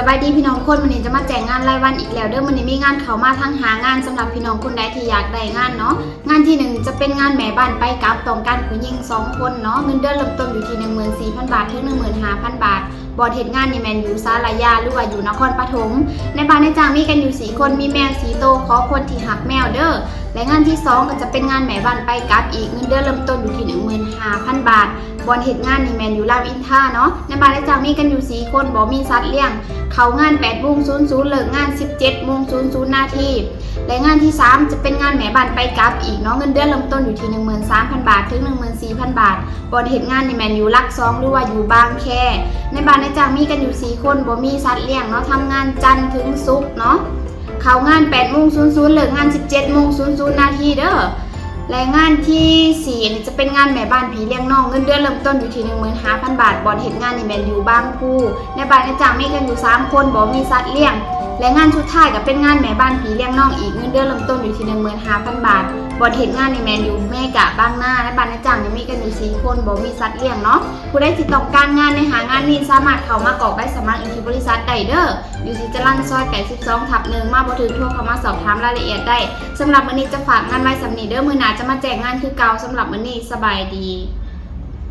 ສະບາຍດີພີ່ນ້ອງທຸກຄົນ, ມື້ນີ້ຈະມາແຈ້ງງານລາຍວັນອີກແລ້ວເດີ. ມື້ນີ້ມີງານເຂົ້າມາທາງຫ້າງານ ສຳລັບພີ່ນ້ອງຄົນໃດທີ່ຢາກໄດ້ງານເນາະ. ງານທີໜຶ່ງຈະເປັນງານແມ່ບ້ານໄປກັບ, ຕ້ອງການຜູ້ຍິງສອງຄົນເນາະ. ເງິນເດືອນເລີ່ມຕົ້ນຢູ່ທີ່ໜຶ່ງໝື່ນສີ່ພັນບາດ ເຖິງໜຶ່ງໝື່ນຫ້າພັນບາດ. ບ່ອນເຮັດງານນີ້ແມ່ນຢູ່ສາລາຍາ ຫຼືວ່າຢູ່ນະຄອນປະຖົມ. ໃນບ້ານນາຍຈ້າງມີກັນຢູ່ສີ່ຄົນ, ມີແມວສີ່ໂຕ, ຂໍຄົນທີ່ຮັກແມວເດີ. ແລະງານທີສອງກໍຈະເປັນງານແມ່ບ້ານໄປກັບອີກ, ເງິນເດືອນເລີ່ມຕົ້ນຢູ່ທີ່ໜຶ່ງໝື່ນຫ້າພັນບາດ. ບ່ອນເຮັດງານນີ້ແມ່ນຢູ່ລາມອິນທາເນາະ. ໃນບ້ານນາຍຈ້າງມີກັນຢູ່ສີ່ຄົນ, ບໍ່ມີສັດລ້ຽງ. ເຂົ້າງານແປດໂມງສູນສູນ, ເລີກງານສິບເຈັດໂມງສູນສູນນາທີ. ແລະງານທີສາມຈະເປັນງານແມ່ບ້ານໄປກັບອີກເນາະ, ເງິນເດືອນເລີ່ມຕົ້ນຢູ່ທີ່ໜຶ່ງໝື່ນສາມພັນບາດ ເຖິງໜຶ່ງໝື່ນສີ່ພັນບາດ. ບ່ອນເຮັດງານນີ້ແມ່ນຢູ່ຫຼັກສອງ ຫຼືວ່າຢູ່ບາງແຄ. ໃນບ້ານນາຍຈ້າງມີກັນຢູ່ສີ່ຄົນ, ບໍ່ມີສັດລ້ຽງເນາະ, ທຳງານຈັນເຖິງສຸກເນາະ. ເຂົ້າງານແປດໂມງສູນສູນ, ເລີກງານສິບເຈັດໂມງສູນສູນນາທີເດີ. ແລະງານທີສີ່ນີ້ຈະເປັນງານແມ່ບ້ານພີ່ລ້ຽງນ້ອງ, ເງິນເດືອນເລີ່ມຕົ້ນຢູ່ທີ່ໜຶ່ງໝື່ນຫ້າພັນບາດ. ບ່ອນເຮັດງານນີ້ແມ່ນຢູ່ບາງພູ. ໃນບ້ານນາຍຈ້າງມີກັນຢູ່ສາມຄົນ, ບໍ່ມີສັດລ້ຽງ. ແລະງານສຸດທ້າຍກໍເປັນງານແມ່ບ້ານພີ່ລ້ຽງນ້ອງອີກ, ເງິນເດືອນເລີ່ມຕົ້ນຢູ່ທີ່ໜຶ່ງໝື່ນຫ້າພັນບາດ. ບ່ອນເຮັດງານນີ້ແມ່ນຢູ່ເມກາບາງນາ. ໃນບ້ານນາຍຈ້າງນີ້ມີກັນຢູ່ສີ່ຄົນ, ບໍ່ມີສັດລ້ຽງເນາະ. ຜູ້ໃດທີ່ຕ້ອງການງານໃນຫ້າງານນີ້ ສາມາດເຂົ້າມາກອກໃບສະໝັກຢູ່ທີ່ບໍລິສັດໄດ້ເດີ. ຢູ່ທີ່ຈະລັນຊອຍແປດສິບສອງທັບໜຶ່ງ ມາບໍ່ຖືກ ໂທເຂົ້າມາສອບຖາມລາຍລະອຽດໄດ້. ສຳລັບມື້ນີ້ຈະຝາກງານໄວ້ສ່ຳນີ້ເດີ, ມື້ໜ້າຈະມາແຈ້ງງານຄືເກົ່າ. ສຳລັບມື້ນີ້ສະບາຍດີ.